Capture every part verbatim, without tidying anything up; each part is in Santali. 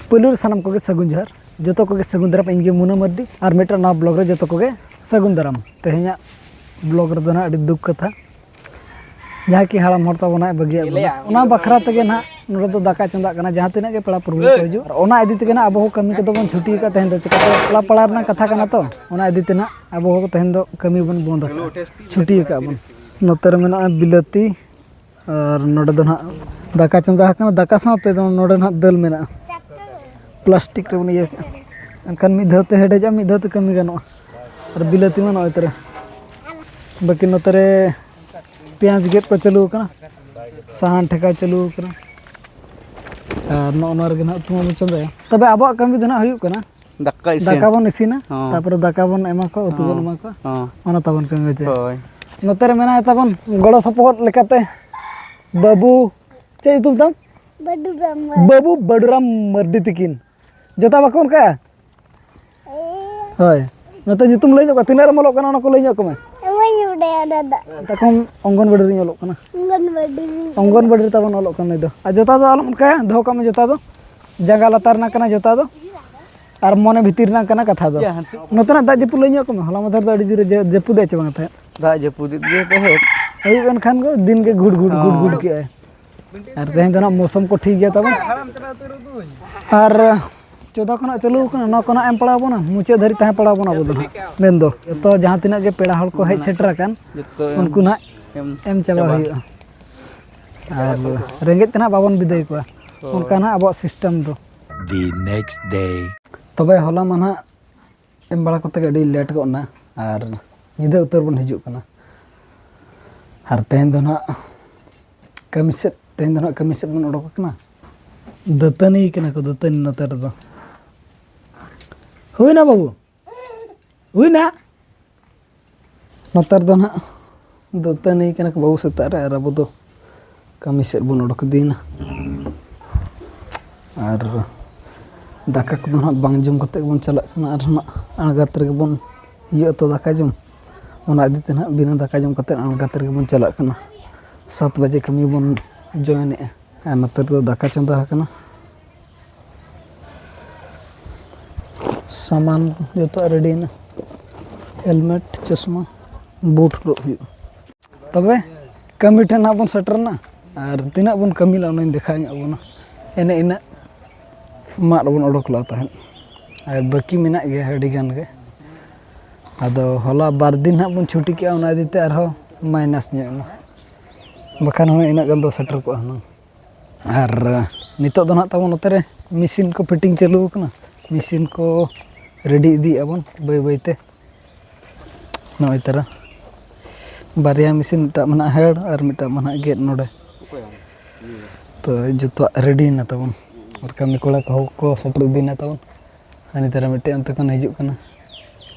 ᱯᱳᱭᱞᱳ ᱨᱮ ᱥᱟᱱᱟᱢ ᱠᱚᱜᱮ ᱥᱟᱹᱜᱩᱱ ᱡᱚᱦᱟᱨ᱾ ᱡᱚᱛᱚ ᱠᱚᱜᱮ ᱥᱟᱹᱜᱩᱱ ᱫᱟᱨᱟᱢ᱾ ᱤᱧ ᱜᱮ ᱢᱩᱱᱟ ᱢᱟᱨᱰᱤ, ᱟᱨ ᱢᱤᱫᱴᱟᱝ ᱱᱟᱣᱟ ᱵᱞᱚᱜ ᱨᱮ ᱡᱚᱛᱚ ᱠᱚᱜᱮ ᱥᱟᱹᱜᱩᱱ ᱫᱟᱨᱟᱢ᱾ ᱛᱮᱦᱮᱧᱟᱜ ᱵᱞᱚᱜ ᱨᱮᱫᱚ ᱱᱟᱦᱟᱜ ᱟᱹᱰᱤ ᱫᱩᱠ ᱠᱟᱛᱷᱟ, ᱡᱟᱦᱟᱸ ᱠᱤ ᱦᱟᱲᱟᱢ ᱦᱚᱲ ᱛᱟᱵᱚᱱ ᱱᱟᱦᱟᱜ ᱵᱟᱹᱜᱤᱭᱟᱫ ᱵᱚᱱᱟ, ᱚᱱᱟ ᱵᱟᱠᱷᱨᱟ ᱛᱮᱜᱮ ᱱᱟᱦᱟᱜ ᱱᱚᱰᱮ ᱫᱚ ᱫᱟᱠᱟ ᱪᱚᱸᱫᱟᱜ ᱠᱟᱱᱟ᱾ ᱡᱟᱦᱟᱸ ᱛᱤᱱᱟᱹᱜ ᱜᱮ ᱯᱮᱲᱟ ᱯᱨᱚᱵᱷᱩ ᱠᱚ ᱦᱤᱡᱩᱜ, ᱟᱨ ᱚᱱᱟ ᱤᱫᱤ ᱛᱮᱜᱮ ᱱᱟᱦᱟᱜ ᱟᱵᱚ ᱦᱚᱸ ᱠᱟᱹᱢᱤ ᱠᱚᱫᱚ ᱵᱚᱱ ᱪᱷᱩᱴᱤ ᱟᱠᱟᱫ᱾ ᱛᱮᱦᱮᱧ ᱫᱚ ᱪᱤᱠᱟᱹᱛᱮ ᱯᱮᱲᱟ ᱯᱟᱲᱟ ᱨᱮᱱᱟᱜ ᱠᱟᱛᱷᱟ ᱠᱟᱱᱟ ᱛᱚ, ᱚᱱᱟ ᱤᱫᱤ ᱛᱮ ᱱᱟᱦᱟᱜ ᱟᱵᱚ ᱦᱚᱸ ᱛᱮᱦᱮᱧ ᱫᱚ ᱠᱟᱹᱢᱤ ᱵᱚᱱ ᱵᱚᱱᱫ ᱟᱠᱟᱫᱼᱟ, ᱪᱷᱩᱴᱤ ᱟᱠᱟᱫ ᱵᱚᱱ᱾ ᱱᱚᱛᱮ ᱨᱮ ᱢᱮᱱᱟᱜᱼᱟ ᱵᱤᱞᱟᱹᱛᱤ, ᱟᱨ ᱱᱚᱰᱮ ᱫᱚ ᱱᱟᱦᱟᱜ ᱫᱟᱠᱟ ᱪᱚᱸᱫᱟ ᱟᱠᱟᱱᱟ᱾ ᱫᱟᱠᱟ ᱥᱟᱶᱛᱮ ᱫᱚ ᱱᱚᱰᱮ ᱱᱟᱦᱟᱜ ᱫᱟᱹᱞ ᱢᱮᱱᱟᱜᱼᱟ, ᱯᱞᱟᱥᱴᱤᱠ ᱨᱮᱵᱚᱱ ᱤᱭᱟᱹ ᱠᱟᱜᱼᱟ᱾ ᱮᱱᱠᱷᱟᱱ ᱢᱤᱫ ᱫᱷᱟᱣ ᱛᱮ ᱦᱮᱰᱮᱡᱚᱜᱼᱟ, ᱢᱤᱫ ᱫᱷᱟᱣ ᱛᱮ ᱠᱟᱹᱢᱤ ᱜᱟᱱᱚᱜᱼᱟ᱾ ᱟᱨ ᱵᱤᱞᱟᱹᱛᱤ ᱢᱟ ᱱᱚᱜᱼᱚᱭ ᱛᱚᱨᱟ, ᱵᱟᱹᱠᱤ ᱱᱚᱛᱮ ᱨᱮ ᱯᱮᱸᱭᱟᱡᱽ ᱜᱮᱫ ᱠᱚ ᱪᱟᱹᱞᱩ ᱟᱠᱟᱱᱟ, ᱥᱟᱦᱟᱱ ᱴᱷᱮᱠᱟᱣ ᱪᱟᱹᱞᱩ ᱟᱠᱟᱱᱟ᱾ ᱟᱨ ᱱᱚᱜᱼᱚ ᱱᱚᱣᱟ ᱨᱮᱜᱮ ᱱᱟᱦᱟᱜ ᱩᱛᱩ ᱢᱟᱵᱚᱱ ᱪᱚᱸᱫᱟᱭᱟ᱾ ᱛᱚᱵᱮ ᱟᱵᱚᱣᱟᱜ ᱠᱟᱹᱢᱤ ᱫᱚ ᱱᱟᱦᱟᱜ ᱦᱩᱭᱩᱜ ᱠᱟᱱᱟ, ᱫᱟᱠᱟ ᱤᱥᱤᱱ᱾ ᱫᱟᱠᱟ ᱵᱚᱱ ᱤᱥᱤᱱᱟ, ᱦᱚᱸ᱾ ᱛᱟᱯᱚᱨᱮ ᱫᱟᱠᱟ ᱵᱚᱱ ᱮᱢᱟ ᱠᱚᱣᱟ, ᱩᱛᱩ ᱵᱚᱱ ᱦᱚᱸ᱾ ᱮᱢᱟ ᱠᱚᱣᱟ, ᱦᱚᱸ᱾ ᱚᱱᱟ ᱛᱟᱵᱚᱱ ᱠᱟᱹᱢᱤ ᱫᱚ ᱪᱮᱫ? ᱦᱳᱭ᱾ ᱱᱚᱛᱮ ᱨᱮ ᱢᱮᱱᱟᱭ ᱛᱟᱵᱚᱱ ᱜᱚᱲᱚ ᱥᱚᱯᱚᱦᱚᱫ ᱞᱮᱠᱟᱛᱮ ᱵᱟᱹᱵᱩ, ᱪᱮᱫ ᱧᱩᱛᱩᱢ ᱛᱟᱢ? ᱵᱟᱹᱰᱩᱨᱟᱢ ᱢᱟᱨᱰᱤ᱾ ᱵᱟᱹᱵᱩ ᱵᱟᱹᱰᱩᱨᱟᱢ ᱢᱟᱨᱰᱤ ᱛᱤᱠᱤᱱ᱾ ᱡᱚᱛᱟ ᱵᱟᱠᱚ ᱚᱱᱠᱟ? ᱦᱳᱭ᱾ ᱱᱚᱛᱮ ᱧᱩᱛᱩᱢ ᱞᱟᱹᱭ ᱧᱚᱜ ᱠᱚᱣᱟ, ᱛᱤᱱᱟᱹᱜ ᱨᱮᱢ ᱚᱞᱚᱜ ᱠᱟᱱᱟ, ᱚᱱᱟ ᱠᱚ ᱞᱟᱹᱭ ᱧᱚᱜ ᱠᱚᱢᱮ᱾ ᱵᱟᱹᱧ ᱵᱟᱰᱟᱭᱟ ᱫᱟᱫᱟ᱾ ᱢᱮᱛᱟ ᱠᱚᱢ ᱚᱝᱜᱚᱱᱵᱟᱲᱤ ᱨᱤᱧ ᱚᱞᱚᱜ ᱠᱟᱱᱟ᱾ ᱚᱝᱜᱚᱱᱵᱟᱲᱤ ᱨᱤᱧ ᱚᱝᱜᱚᱱᱵᱟᱲᱤ ᱨᱮ ᱛᱟᱵᱚᱱ ᱚᱞᱚᱜ ᱠᱟᱱᱟ ᱱᱩᱭ ᱫᱚ᱾ ᱟᱨ ᱡᱚᱛᱟ ᱫᱚ ᱟᱞᱚᱢ ᱚᱱᱠᱟᱭᱟ, ᱫᱚᱦᱚ ᱠᱟᱜ ᱢᱮ ᱡᱚᱛᱟ ᱫᱚ᱾ ᱡᱟᱸᱜᱟ ᱞᱟᱛᱟᱨ ᱨᱮᱱᱟᱜ ᱠᱟᱱᱟ ᱡᱚᱛᱟ ᱫᱚ, ᱟᱨ ᱢᱚᱱᱮ ᱵᱷᱤᱛᱤᱨ ᱨᱮᱱᱟᱜ ᱠᱟᱱᱟ ᱠᱟᱛᱷᱟ ᱫᱚ᱾ ᱱᱚᱛᱮᱱᱟᱜ ᱫᱟᱜ ᱡᱟᱹᱯᱩᱫ ᱞᱟᱹᱭ ᱧᱚᱜ ᱠᱚᱢᱮ, ᱦᱚᱞᱟ ᱢᱟᱫᱷᱮᱨ ᱫᱚ ᱟᱹᱰᱤ ᱡᱳᱨᱮ ᱡᱟᱹ-, ᱡᱟᱹᱯᱩᱫᱮᱫ ᱪᱮ ᱵᱟᱝ ᱛᱟᱦᱮᱸᱫ? ᱫᱟᱜ ᱡᱟᱹᱯᱩᱫᱮᱫ ᱜᱮ ᱛᱟᱦᱮᱸᱫ᱾ ᱟᱹᱭᱩᱵ ᱮᱱᱠᱷᱟᱱ ᱜᱮ ᱫᱤᱱ ᱜᱮ ᱜᱷᱩᱴ ᱜᱷᱩᱴ ᱜᱷᱩᱴ ᱜᱷᱩᱴ ᱦᱚᱸ᱾ ᱠᱮᱜᱼᱟᱭ᱾ ᱟᱨ ᱛᱮᱦᱮᱧ ᱫᱚ ᱱᱟᱜ ᱢᱳᱥᱚᱢ ᱠᱚ ᱴᱷᱤᱠ ᱜᱮᱭᱟ ᱛᱟᱵᱚᱱ᱾ ᱟᱨ ᱪᱚᱫᱟ ᱠᱷᱚᱱᱟᱜ ᱪᱟᱹᱞᱩ ᱟᱠᱟᱱᱟ, ᱱᱚᱣᱟ ᱠᱚ ᱱᱟᱜ ᱮᱢ ᱯᱟᱲᱟᱣ ᱵᱚᱱᱟ, ᱢᱩᱪᱟᱹᱫ ᱫᱷᱟᱹᱨᱤᱡ ᱛᱟᱦᱮᱸ ᱯᱟᱲᱟᱣ ᱵᱚᱱᱟ ᱟᱵᱚ ᱫᱚ ᱱᱟᱜ᱾ ᱢᱮᱱᱫᱚ ᱡᱚᱛᱚ ᱡᱟᱦᱟᱸ ᱛᱤᱱᱟᱹᱜ ᱜᱮ ᱯᱮᱲᱟ ᱦᱚᱲ ᱠᱚ ᱦᱮᱡ ᱥᱮᱴᱮᱨ ᱟᱠᱟᱱ, ᱡᱚᱛᱚ ᱮᱢ ᱩᱱᱠᱩ ᱱᱟᱜ ᱮᱢ ᱮᱢ ᱪᱟᱵᱟ ᱪᱟᱵᱟ᱾ ᱦᱩᱭᱩᱜᱼᱟ᱾ ᱟᱨ ᱨᱮᱸᱜᱮᱡ ᱛᱮ ᱱᱟᱜ ᱵᱟᱵᱚᱱ ᱵᱤᱫᱟᱹᱭ ᱠᱚᱣᱟ, ᱦᱳᱭ᱾ ᱚᱱᱠᱟ ᱱᱟᱜ ᱟᱵᱚᱣᱟᱜ system ᱫᱚ᱾ The next day. ᱛᱚᱵᱮ ᱦᱚᱞᱟ ᱢᱟ ᱱᱟᱜ ᱮᱢ ᱵᱟᱲᱟ ᱠᱚᱛᱮ ᱜᱮ ᱟᱹᱰᱤ late ᱜᱚᱫ ᱮᱱᱟ, ᱟᱨ ᱧᱤᱫᱟᱹ ᱩᱛᱟᱹᱨ ᱵᱚᱱ ᱦᱤᱡᱩᱜ ᱠᱟᱱᱟ᱾ ᱟᱨ ᱛᱮᱦᱮᱧ ᱫᱚ ᱱᱟᱦᱟᱜ ᱠᱟᱹᱢᱤ ᱥᱮᱫ, ᱛᱮᱦᱮᱧ ᱫᱚ ᱱᱟᱦᱟᱜ ᱠᱟᱹᱢᱤ ᱥᱮᱫ ᱵᱚᱱ ᱚᱰᱚᱠ ᱟᱠᱟᱱᱟ᱾ ᱫᱟᱹᱛᱟᱹᱱᱤ ᱠᱟᱱᱟ ᱠᱚ, ᱫᱟᱹᱛᱟᱹᱱᱤ ᱱᱚᱛᱮ ᱨᱮᱫᱚ᱾ ᱦᱩᱭᱱᱟ ᱵᱟᱹᱵᱩ? ᱦᱩᱭᱱᱟ? ᱱᱚᱛᱮ ᱨᱮᱫᱚ ᱱᱟᱦᱟᱜ ᱫᱟᱹᱛᱟᱹᱱᱤ ᱠᱟᱱᱟ ᱠᱚ ᱵᱟᱹᱵᱩ ᱥᱮᱛᱟᱜ ᱨᱮ, ᱟᱨ ᱟᱵᱚ ᱫᱚ ᱠᱟᱹᱢᱤ ᱥᱮᱫ ᱵᱚᱱ ᱚᱰᱚᱠ ᱤᱫᱤᱭᱮᱱᱟ᱾ ᱟᱨ ᱫᱟᱠᱟ ᱠᱚᱫᱚ ᱱᱟᱦᱟᱜ ᱵᱟᱝ ᱡᱚᱢ ᱠᱟᱛᱮᱫ ᱵᱚᱱ ᱪᱟᱞᱟᱜ ᱠᱟᱱᱟ, ᱟᱨ ᱱᱟᱦᱟᱜ ᱟᱬᱜᱟᱛ ᱨᱮᱜᱮ ᱵᱚᱱ ᱤᱭᱟᱹ ᱩᱛᱩ ᱫᱟᱠᱟ ᱡᱚᱢ, ᱚᱱᱟ ᱤᱫᱤ ᱛᱮ ᱱᱟᱦᱟᱜ ᱵᱤᱱᱟᱹ ᱫᱟᱠᱟ ᱡᱚᱢ ᱠᱟᱛᱮᱫ ᱟᱬᱜᱟᱛ ᱨᱮᱜᱮ ᱵᱚᱱ ᱪᱟᱞᱟᱜ ᱠᱟᱱᱟ᱾ ᱥᱟᱛ ᱵᱟᱡᱮ ᱠᱟᱹᱢᱤ ᱵᱚᱱ join ᱮᱜᱼᱟ᱾ ᱟᱨ ᱱᱚᱛᱮ ᱨᱮᱫᱚ ᱫᱟᱠᱟ ᱪᱚᱸᱫᱟ ᱟᱠᱟᱱᱟ᱾ ᱥᱟᱢᱟᱱ ᱡᱚᱛᱚᱣᱟᱜ ᱨᱮᱰᱤᱭᱮᱱᱟ᱾ ᱦᱮᱞᱢᱮᱴ, ᱪᱚᱥᱢᱟ, ᱵᱩᱴ ᱦᱚᱨᱚᱜ ᱦᱩᱭᱩᱜᱼᱟ᱾ ᱛᱚᱵᱮ ᱠᱟᱹᱢᱤ ᱴᱷᱮᱱ ᱦᱟᱸᱜ ᱵᱚᱱ ᱥᱮᱴᱮᱨᱱᱟ᱾ ᱟᱨ ᱛᱤᱱᱟᱹᱜ ᱵᱚᱱ ᱠᱟᱹᱢᱤ ᱞᱮᱫᱼᱟ, ᱚᱱᱟᱧ ᱫᱮᱠᱷᱟᱣ ᱧᱚᱜ ᱟᱵᱚᱱᱟ᱾ ᱮᱱᱮ ᱤᱱᱟᱹᱜ ᱢᱟᱫ ᱵᱚᱱ ᱚᱰᱚᱠ ᱞᱮᱫ ᱛᱟᱦᱮᱸᱫ, ᱟᱨ ᱵᱟᱹᱠᱤ ᱢᱮᱱᱟᱜ ᱜᱮᱭᱟ ᱟᱹᱰᱤ ᱜᱟᱱ ᱜᱮ᱾ ᱟᱫᱚ ᱦᱚᱞᱟ ᱵᱟᱨ ᱫᱤᱱ ᱦᱟᱸᱜ ᱵᱚᱱ ᱪᱷᱩᱴᱤ ᱠᱮᱜᱼᱟ, ᱚᱱᱟ ᱤᱫᱤ ᱛᱮ ᱟᱨᱦᱚᱸ ᱢᱟᱭᱱᱟᱥ ᱧᱚᱜ ᱮᱱᱟ, ᱵᱟᱠᱷᱟᱱ ᱦᱚᱸ ᱤᱱᱟᱹᱜ ᱜᱟᱱ ᱫᱚ ᱥᱮᱴᱮᱨ ᱠᱚᱜᱼᱟ ᱦᱩᱱᱟᱹᱝ᱾ ᱟᱨ ᱱᱤᱛᱚᱜ ᱫᱚ ᱱᱟᱦᱟᱜ ᱛᱟᱵᱚᱱ ᱱᱚᱛᱮ ᱨᱮ ᱢᱮᱥᱤᱱ ᱠᱚ ᱯᱷᱤᱴᱤᱝ ᱪᱟᱹᱞᱩ ᱟᱠᱟᱱᱟ, ᱢᱮᱥᱤᱱ ᱠᱚ ᱨᱮᱰᱤ ᱤᱫᱤᱭᱮᱫᱼᱟ ᱵᱚᱱ ᱵᱟᱹᱭ ᱵᱟᱹᱭ ᱛᱮ᱾ ᱱᱚᱜᱼᱚᱭ ᱛᱟᱨᱟ ᱵᱟᱨᱭᱟ ᱢᱮᱥᱤᱱ, ᱢᱤᱫᱴᱟᱜ ᱢᱮᱱᱟᱜᱼᱟ ᱦᱮᱲ ᱟᱨ ᱢᱤᱫᱴᱟᱜ ᱢᱮᱱᱟᱜᱼᱟ ᱜᱮᱫ ᱱᱚᱰᱮ᱾ ᱛᱚ ᱡᱚᱛᱚᱣᱟᱜ ᱨᱮᱰᱤᱭᱮᱱᱟ ᱛᱟᱵᱚᱱ, ᱟᱨ ᱠᱟᱹᱢᱤ ᱠᱚᱲᱟ ᱠᱚᱦᱚᱸ ᱠᱚ ᱥᱮᱴᱮᱨ ᱤᱫᱤᱭᱮᱱᱟ ᱛᱟᱵᱚᱱ᱾ ᱦᱟᱹᱱᱤ ᱛᱟᱨᱟ ᱢᱤᱫᱴᱮᱡ ᱚᱱᱛᱮ ᱠᱷᱚᱱ ᱦᱤᱡᱩᱜ ᱠᱟᱱᱟ᱾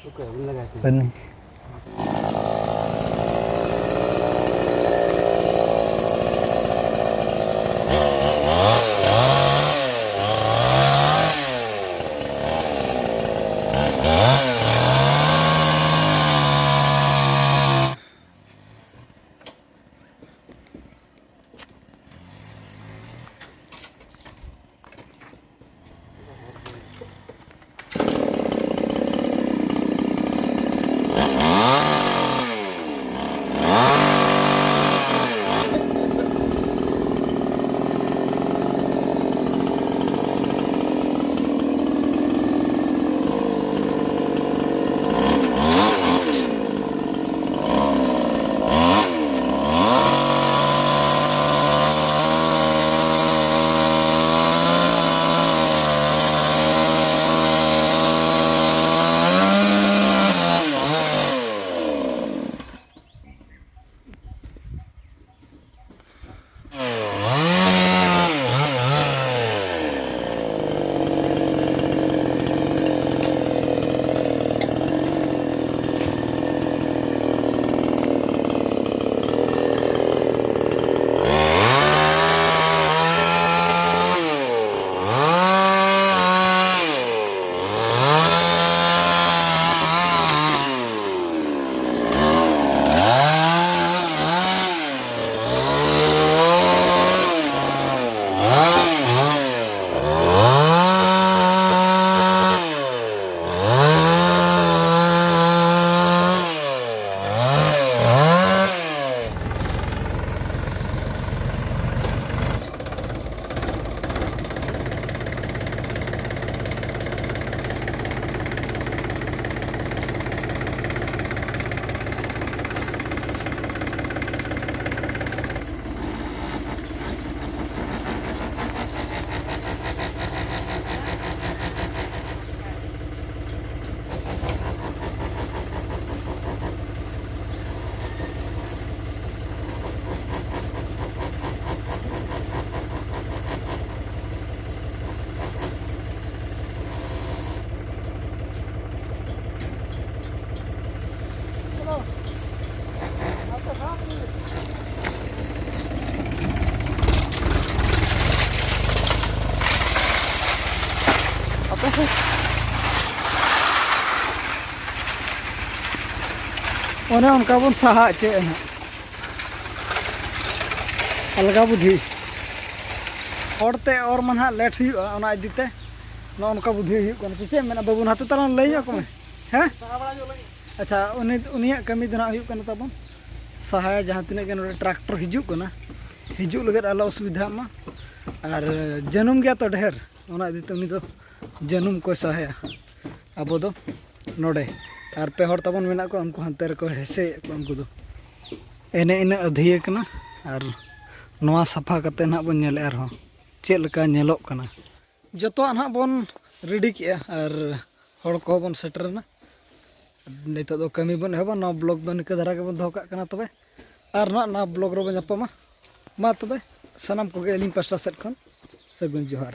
ᱦᱟᱹᱱᱤ᱾ ᱚᱱᱮ ᱚᱱᱠᱟ ᱵᱚᱱ ᱥᱟᱦᱟ ᱦᱚᱪᱚᱭᱮᱫᱼᱟ ᱱᱟᱦᱟᱜ᱾ ᱟᱞᱜᱟ ᱵᱩᱫᱷᱤ᱾ ᱦᱚᱲᱛᱮ ᱚᱨ ᱢᱟ ᱱᱟᱦᱟᱜ ᱞᱮᱴ ᱦᱩᱭᱩᱜᱼᱟ, ᱚᱱᱟ ᱤᱫᱤᱛᱮ ᱱᱚᱜᱼᱚ ᱱᱚᱝᱠᱟ ᱵᱩᱫᱷᱤ ᱦᱩᱭᱩᱜ ᱠᱟᱱᱟ᱾ ᱥᱮ ᱪᱮᱫ ᱮᱢ ᱢᱮᱱᱟ ᱵᱟᱹᱵᱩ? ᱱᱟᱛᱮ ᱛᱟᱞᱟᱝ ᱞᱟᱹᱭ ᱧᱚᱜ ᱠᱚᱢᱮ᱾ ᱦᱮᱸ? ᱟᱪᱪᱷᱟ, ᱩᱱᱤ, ᱩᱱᱤᱭᱟᱜ ᱠᱟᱹᱢᱤ ᱫᱚ ᱱᱟᱦᱟᱜ ᱦᱩᱭᱩᱜ ᱠᱟᱱᱟ ᱛᱟᱵᱚᱱ ᱥᱟᱦᱟᱭᱟ ᱡᱟᱦᱟᱸ ᱛᱤᱱᱟᱹᱜ ᱜᱮ ᱱᱚᱰᱮ ᱴᱨᱟᱠᱴᱚᱨ ᱦᱤᱡᱩᱜ ᱠᱟᱱᱟ, ᱦᱤᱡᱩᱜ ᱞᱟᱹᱜᱤᱫ ᱟᱞᱚ ᱚᱥᱩᱵᱤᱫᱷᱟᱜ ᱢᱟ᱾ ᱟᱨ ᱡᱟᱹᱱᱩᱢ ᱜᱮᱭᱟ ᱛᱚ ᱰᱷᱮᱨ, ᱚᱱᱟ ᱤᱫᱤᱛᱮ ᱩᱱᱤ ᱫᱚ ᱡᱟᱹᱱᱩᱢ ᱠᱚᱭ ᱥᱟᱦᱟᱭᱟ᱾ ᱟᱵᱚ ᱫᱚ ᱱᱚᱰᱮ ᱟᱨ ᱯᱮ ᱦᱚᱲ ᱛᱟᱵᱚᱱ ᱢᱮᱱᱟᱜ ᱠᱚᱣᱟ, ᱩᱱᱠᱩ ᱦᱟᱱᱛᱮ ᱨᱮᱠᱚ ᱦᱮᱸᱥᱮᱭᱮᱫ ᱠᱚᱣᱟ᱾ ᱩᱱᱠᱩ ᱫᱚ ᱮᱱᱮ ᱤᱱᱟᱹᱜ ᱟᱹᱫᱷᱤᱭᱟᱹ ᱠᱟᱱᱟ᱾ ᱟᱨ ᱱᱚᱣᱟ ᱥᱟᱯᱷᱟ ᱠᱟᱛᱮ ᱱᱟᱦᱟᱜ ᱵᱚᱱ ᱧᱮᱞᱮᱫᱼᱟ ᱟᱨᱦᱚᱸ ᱪᱮᱫ ᱞᱮᱠᱟ ᱧᱮᱞᱚᱜ ᱠᱟᱱᱟ᱾ ᱡᱚᱛᱚᱣᱟᱜ ᱱᱟᱦᱟᱜ ᱵᱚᱱ ᱨᱮᱰᱤ ᱠᱮᱜᱼᱟ ᱟᱨ ᱦᱚᱲ ᱠᱚᱦᱚᱸ ᱵᱚᱱ ᱥᱮᱴᱮᱨᱮᱱᱟ᱾ ᱱᱤᱛᱚᱜ ᱫᱚ ᱠᱟᱹᱢᱤ ᱵᱚᱱ ᱮᱦᱚᱵᱟ᱾ ᱱᱚᱣᱟ ᱵᱞᱚᱜ ᱫᱚ ᱱᱤᱝᱠᱟᱹ ᱫᱷᱟᱨᱟ ᱜᱮᱵᱚᱱ ᱫᱚᱦᱚ ᱠᱟᱜ ᱠᱟᱱᱟ᱾ ᱛᱚᱵᱮ ᱟᱨ ᱱᱟᱦᱟᱜ ᱱᱚᱣᱟ ᱵᱞᱚᱜ ᱨᱮᱵᱚᱱ ᱧᱟᱯᱟᱢᱟ᱾ ᱢᱟ ᱛᱚᱵᱮ ᱥᱟᱱᱟᱢ ᱠᱚᱜᱮ ᱟᱹᱞᱤᱧ ᱯᱟᱥᱴᱟ ᱥᱮᱫ ᱠᱷᱚᱱ ᱥᱟᱹᱜᱩᱱ ᱡᱚᱦᱟᱨ᱾